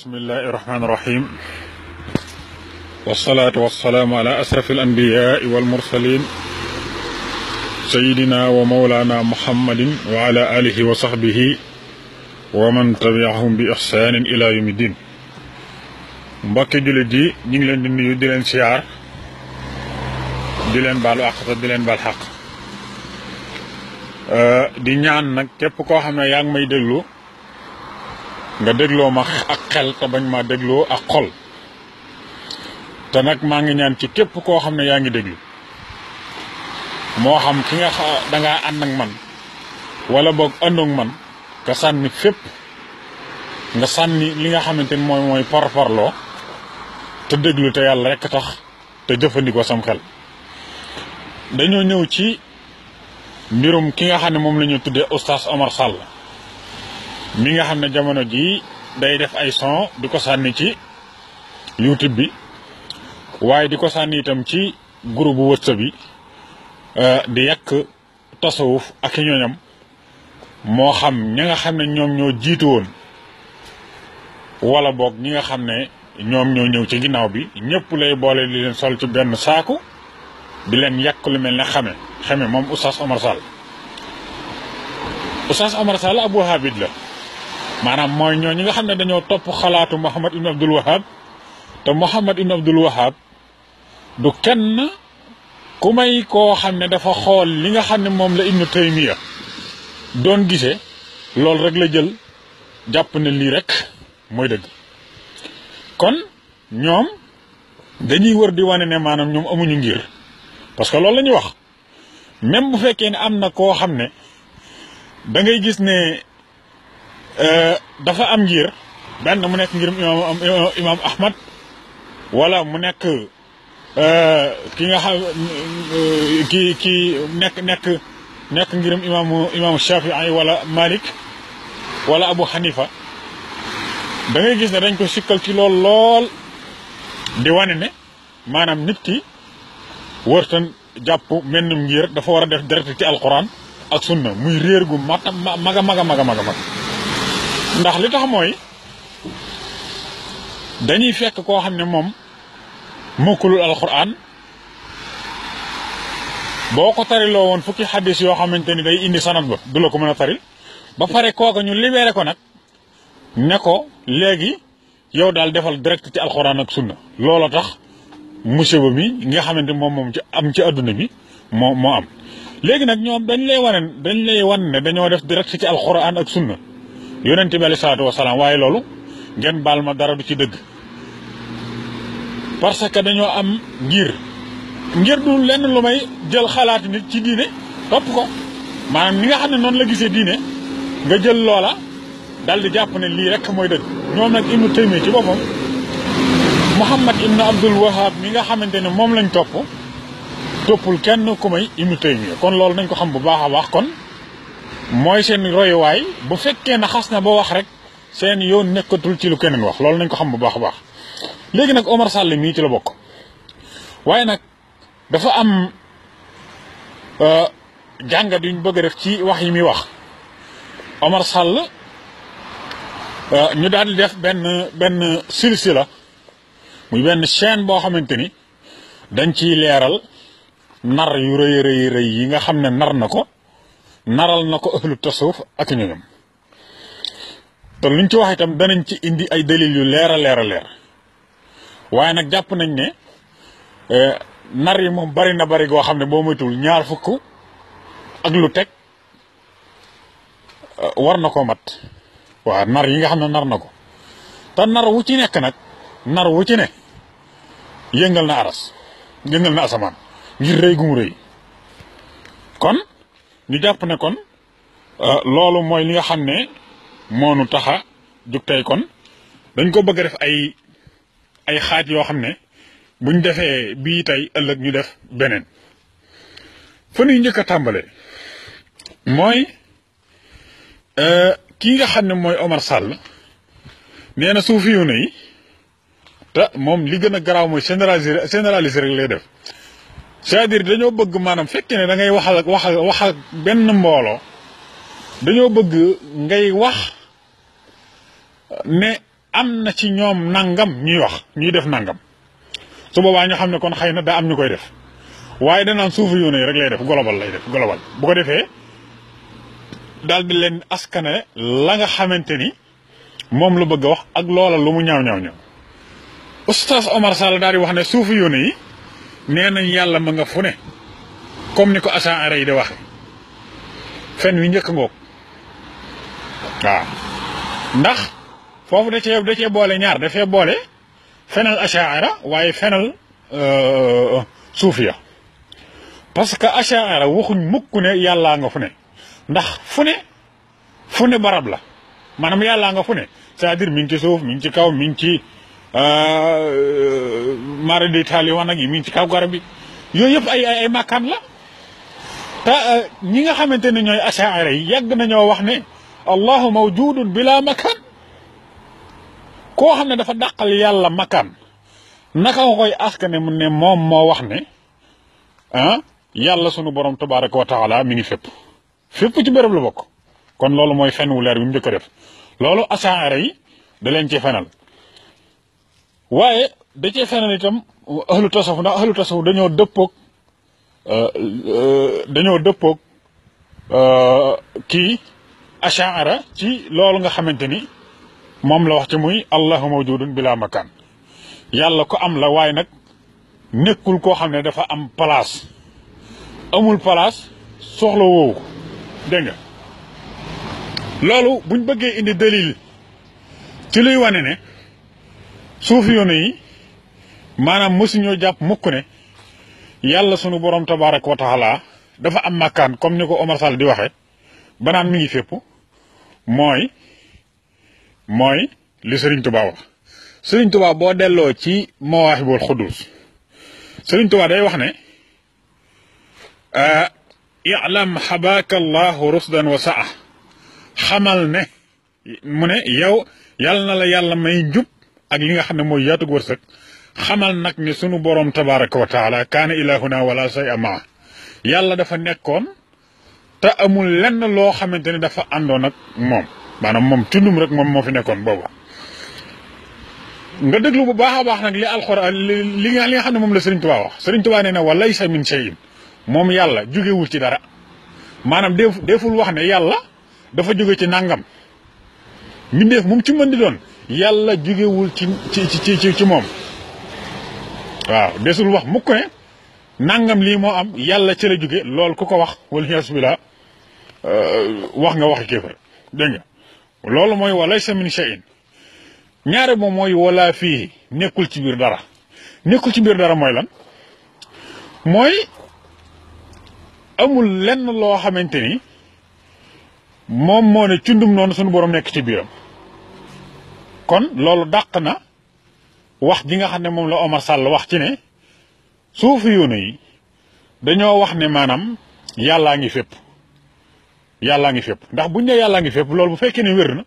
بسم الله الرحمن الرحيم والصلاة والسلام على أشرف الأنبياء والمرسلين سيدنا ومولانا محمد وعلى آله وصحبه ومن تبعهم بإحسان إلى يوم الدين. mbokki jullit yi ñu ngi leen di nuyu di leen siyaar di leen baalu àq te di leen baal xaq di ñaan nag képp koo xam ne yaa ngi may déglu nga dégloo ma ak xel te bañ ma dégloo ak xol te nag maa ngi ñaan ci képp koo xam ne yaa ngi déglu moo xam ki nga dangaa ànd ak man wala boog àndoog man nga sànni fépp nga sànni li nga xamante ni mooy parparloo te déglu te yàlla rekk tax te jëfandikoo sam xel. dañoo ñëw ci mbirum ki nga xam ne moom la ñu tuddee Oustaz Omar Sall mi nga xam ne jamono jii day def ay son di ko sànni ci YouTube bi waaye di ko sànni itam ci groupe bu WhatsApp bi di yàq tasawuf ak ñooñam moo xam ñi nga xam ne ñoom ñoo jiitu woon wala boog ñi nga xam ne ñoom ñoo ñëw ci ginnaaw bi ñëpp lay boole di leen sol ci benn saaku di leen yàq lu mel ne xame moom Oustaz Omar Sall. Oustaz Omar Sall Abu Habid la maanaam mooy ñoo ñi nga xam ne dañoo topp xalaatu Muhammad ibn Abdul Wahab te Muhammad ibn Abdul Wahab du kenn ku may koo xam ne dafa xool li nga xam ne moom la Ibnu Taymiya doon gisee loolu rek la jël jàpp ne lii rek mooy dëgg. kon ñoom dañuy wër di wane ne maanaam ñoom amuñu ngir parce que loolu la ñuy wax même bu fekkee ne am na koo xam ne da ngay gis ne dafa am ngir benn mu nekk ngirum imam Ahmad wala mu nekk ki nga xam kii nekk ngirum imam Shafi'i wala Malik wala Abu Hanifa da ngay gis ne dañ ko sikkal ci lool di wane ne maanaam nit ki wërtan jàpp mennum ngir dafa war a def direct ci alquran ak sunna muy réer gu maga maga ndax li tax mooy dañuy fekk koo xam ne moom mokkulul alquran boo ko tariloo woon fukki xaddis yoo xamante ni day indi sanad ba du la ko mën a taril ba pare kooka ñu libéré ko nag ne ko léegi yow daal defal direct ci alxuraan ak sunna loola tax monsieur ba mi nga xamante moom ci am ci adduna bi moo am léegi nag ñoom dañ lay wan ne dañoo def direct ci alxuraan ak sunna yonente bi alayhi salaatu wasalaam waaye loolu ngeen baal ma dara du ci dëgg parce que dañoo am ngir du lenn lu may jël xalaat nit ci diine topp ko maanaam ni nga xam ne noonu la gisee diine nga jël loola dal di jàpp ne lii rek mooy dëgg. ñoom nag Ibnu Taymiya ci boppam Muhammad ibn Abdul Wahab mi nga xamante ne moom lañ toppul kenn ku may Ibnu Taymiya kon loolu nañ ko xam bu baax a baax kon mooy seen royuwaay bu fekkee na xas na ba wax rek seen yoon nekkatul ci lu keneen wax loolu nañ ko xam bu baax a baax. léegi nag Omar Sall mii ci la bokk waaye nag dafa am jàngat yuñ bëgg a def ci wax yi muy wax Omar Sall. ñu daal di def benn silsila muy benn chaîne boo xamante ni dañ ciy leeral nar yu rëy yi nga xam ne naral na ko ahlu tasawuf ak ñoom te luñ ci wax itam danañ ci indi ay dalil yu leer a leer waaye nag jàpp nañ ne nar yi moom bari goo xam ne boo moytuwul ñaar fukk ak lu teg war na ko mat. waaw nar yi nga xam ne nar na ko te nar wu ci nekk nag nar wu ci ne yëngal na asamaan ngir rëy gu mu rëy kon ñu jàpp ne kon loolu mooy li nga xam ne moonu taxa jug tey kon dañ ko bëgg a def ay xaaj yoo xam ne buñ defee bii tey ëllëg ñu def beneen fa ñuy njëkk a tàmbalee mooy kii nga xam ne mooy Omar Sall nee na suufiyu na yi te moom li gën a garaaw mooy généraliser rek lay def c'est-à-dire dañoo bëgg maanaam fekkee ne da ngay wax ak benn mbooloo dañoo bëgg ngay wax ne am na ci ñoom nangam ñuy wax ñuy def nangam su boobaa ñu xam ne kon xëy na daa am ñu koy def waaye danaan suufu yoon yi rek lay def global lay def global bu ko defee daal di leen askane la nga xamante ni moom lu bëgg a wax ak loola lu mu ñaaw Oustaz Omar Sall daal di wax ne suufu yoon yi nee nañ yàlla ma nga fu ne comme ni ko Ash'ari yi di waxe fen wi njëkk ngoog waaw ndax foofu da cee boole ñaar dafee boole fenal Ash'ari waaye fenal suufiya parce que Ash'ari waxuñ mukk ne yàllaa nga fu ne ndax fu ne barab la maanaam yàllaa nga fu ne c'est-à-dire mi ngi ci suuf mi ngi ci kaw mi ngi ci mara de taali wanag yi mi ngi ci kaw garab bi yooyu yëpp ay makkaan la te ñi nga xamante ne ñooy Ash'ari yi yàgg nañoo wax ne allahu mawjudun bila makaan koo xam ne dafa dàqal yàlla makaan naka nga koy askane mu ne moom moo wax ne yàlla sunu borom tabaraka wa taala mi ngi fépp ci béréb la bokk kon loolu mooy fen wu leer bi mu njëkk a def loolu Ash'ari yi da leen ci fenal waaye da cee fenal itam ahlu tasawuf ndax ahlu tasawuf dañoo dëppoog kii Ash'ari ci loolu nga xamante ni moom la wax ci muy allahu mawjudun bila makaan yàlla ko am la waaye nag nekkul koo xam ne dafa am place amul place soxla woowu ko dégg nga loolu buñ bëggee indi dalil ci luy wane ne suufi yoon yi maanaam mosuñoo jàpp mukk ne yàlla sunu borom tabaaraka wa taala dafa am makkaan comme ni ko Omar Sall di waxe banaan mi ngi fépp mooy li Serigne Touba wax Serigne Touba boo delloo ci Mawaahibul Quddus Serigne Touba day wax ne i'lam habaka allahu rusdan wa sa'a xamal ne mu ne yow yàlla na la yàlla may njub ak li nga xam ne mooy yaatug wërsëg xamal nag ne sunu borom tabaraka wa taala kaana ilahuna wala shay'a ma yàlla dafa nekkoon te amul lenn loo xamante ne dafa àndoon ak moom maanaam moom tundum rek moom moo fi nekkoon booba nga déglu bu baax a baax nag li alxuraan li nga xam ne moom la Serigne Touba wax Serigne Touba nee na wa laysa min shay'in moom yàlla jógewul ci dara maanaam deful wax ne yàlla dafa jóge ci nangam mbindeef moom ci mën di doon yàlla jógewul ci moom waaw desul wax mukk ne nangam lii moo am yàlla ci la jóge loolu ku ko wax wala yasbila wax nga waxi kéefar dégg nga loolu mooy wa laysa min shay'in ñaare moom mooy wala fii nekkul ci biir dara mooy lan mooy amul lenn loo xamante ni moom moo ne cundum noonu suñu borom nekk ci biiram kon loolu dàq na wax ji nga xam ne moom la Omar Sall wax ci ne suufi yoonu yi dañoo wax ne maanaam yàllaa ngi fépp ndax buñ ne yàllaa ngi fépp loolu bu fekkee ne wér na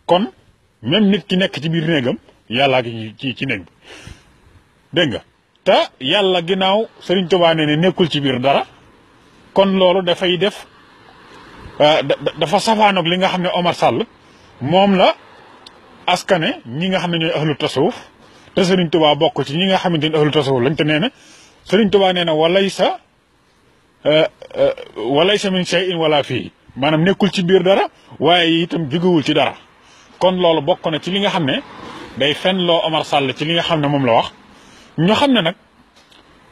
kon même nit ki nekk ci biir néegam yàllaa ngi ci néeg bi dégg nga te yàlla ginnaaw Serigne Touba ne nekkul ci biir dara kon loolu dafay def dafa safaanoog li nga xam ne Omar Sall moom la askane ñi nga xam ne ñooy ahlu tasawuf te Serigne Touba bokk ci ñi nga xamante ni ahlu tasawuf lañ te nee na Serigne Touba nee na walaysa min shay'in wala fii maanaam nekkul ci biir dara waaye itam jugewul ci dara kon loolu bokk na ci li nga xam ne day fen loo Omar Sall ci li nga xam ne moom la wax ñu xam ne nag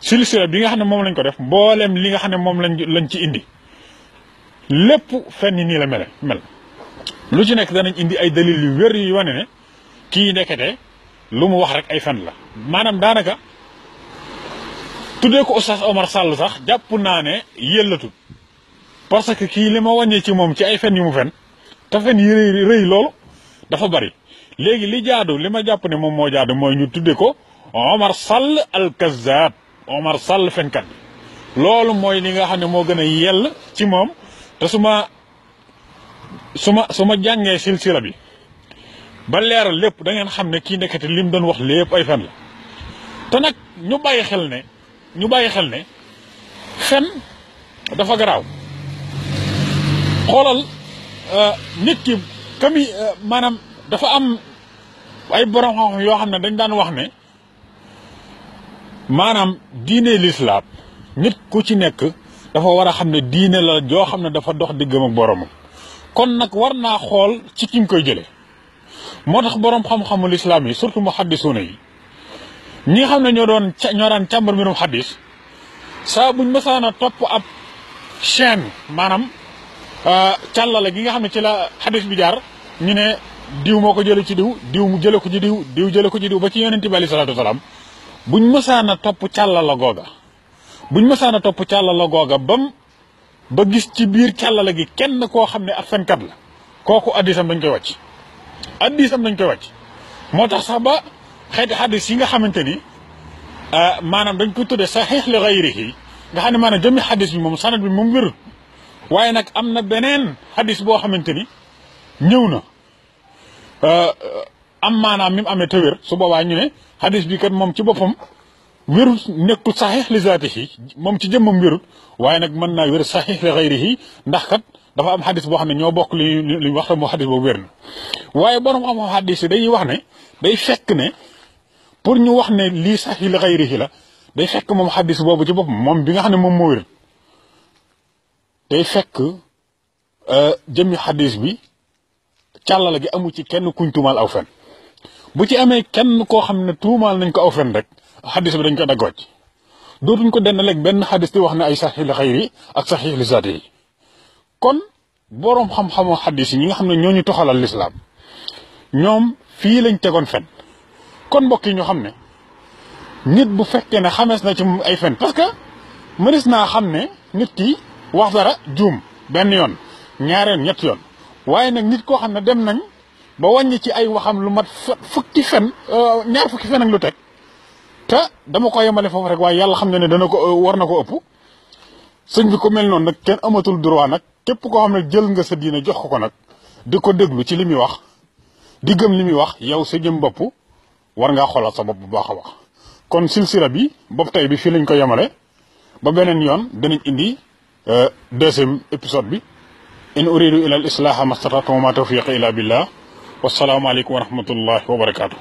silsila bi nga xam ne moom lañ ko def mboolem li nga xam ne moom lañ ci indi lépp fenn nii la mel lu ci nekk danañ indi ay dalil yu wér yu wane ne kii ndekete lu mu wax rek ay fen la maanaam daanaka tuddee ko Oustaz Omar Sall sax jàpp naa ne yëllatut parce que kii li ma wàññee ci moom ci ay fen yu mu fen te fen yi rëy loolu dafa bari léegi li jaadu li ma jàpp ne moom moo jaadu mooy ñu tuddee ko Omar Sall al-Kazzab Omar Sall fenkat loolu mooy li nga xam ne moo gën a yell ci moom te su ma jàngee silsila bi ba leeral lépp da ngeen xam ne kii nekkati lim doon wax lépp ay fen la te nag ñu bàyyi xel ne fen dafa garaaw xoolal nit ki kami maanaam dafa am ay borom xam yoo xam ne dañ daan wax ne maanaam diine lislaam nit ku ci nekk dafa war a xam ne diine la joo xam ne dafa dox diggam ak boromam kon nag war naa xool ci ki nga koy jëlee moo tax borom xam-xamul lislaam yi surtout muhaddisuuna yi ñi nga xam ne ñoo daan càmbar mbirum xaddis saa buñ mësaan a topp ab chaîne maanaam càllale gi nga xam ne ci la xaddis bi jaar ñu ne diw moo ko jële ci diw mu jële ko ci diw jële ko ci diw ba ci yonent bi alayhi salaatu wasalaam buñ mësaan a topp càllala googa ba gis ci biir càllala gi kenn koo xam ne ab fenkat la kooku addisam dañ koy wàcc moo tax sax ba xeeti xaddis yi nga xamante ni maanaam dañ ko tudde saxiix li gayrihi nga xam ne maanaam jëmmi xaddis bi moom sanad bi moom wérut waaye nag am na beneen xaddis boo xamante ni ñëw na am maanaam mi mu amee te wér su boobaa ñu ne xaddis bi kat moom ci boppam wérut nekkul saxiix li zaatihi moom ci jëmmam wérut waaye nag mën naa wér saxiix li gayrihi ndax kat dafa am xaddis boo xam ne ñoo bokk li wax moo xaddis boobu wér na waaye borom xam-xam xaddis yi dañuy wax ne day fekk ne pour ñu wax ne lii saxiix li gayrihi la day fekk moom xaddis boobu ci boppam moom bi nga xam ne moom moo wér day fekk jëmmi xaddis bi càllala gi amu ci kenn kuñ tuumaal aw fen bu ci amee kenn koo xam ne tuumaal nañ ko aw fen rek xaddis bi dañ ko daggooj dootuñ ko dendaleeg benn xaddis di wax ne ay saxiix li xayri ak saxiix li zaati yi kon boroom xam-xamoo xaddis yi ñi nga xam ne ñooñu toxalal lislaam ñoom fii lañ tegoon fen kon mbokk yi ñu xam ne nit bu fekkee ne xamees na ci ay fen parce que mënees naa xam ne nit ki wax dara juum benn yoon ñaareel ñett yoon waaye nag nit koo xam ne dem nañ ba wàññi ci ay waxam lu mat fukki fen ñaar fukki fen ak lu teg te dama ko yemale foofu rek waaye yàlla xam ne dana ko war na ko ëpp sëñ bi ko mel noonu nag kenn amatul droit nag képp koo xam ne jël nga sa diine jox ko nag di ko déglu ci li muy wax di gëm li muy wax yow sa jëm bopp war ngaa xoolal sa bopp bu baax a wax kon silsila bi bopp tey bi fii lañ ko yemale ba beneen yoon danañ indi deuxième épisode bi in uridu ila al islaha mastata'tu wa ma tawfiqi illa billah wassalaamu aleykum wa rahmatullahi wa barakatuh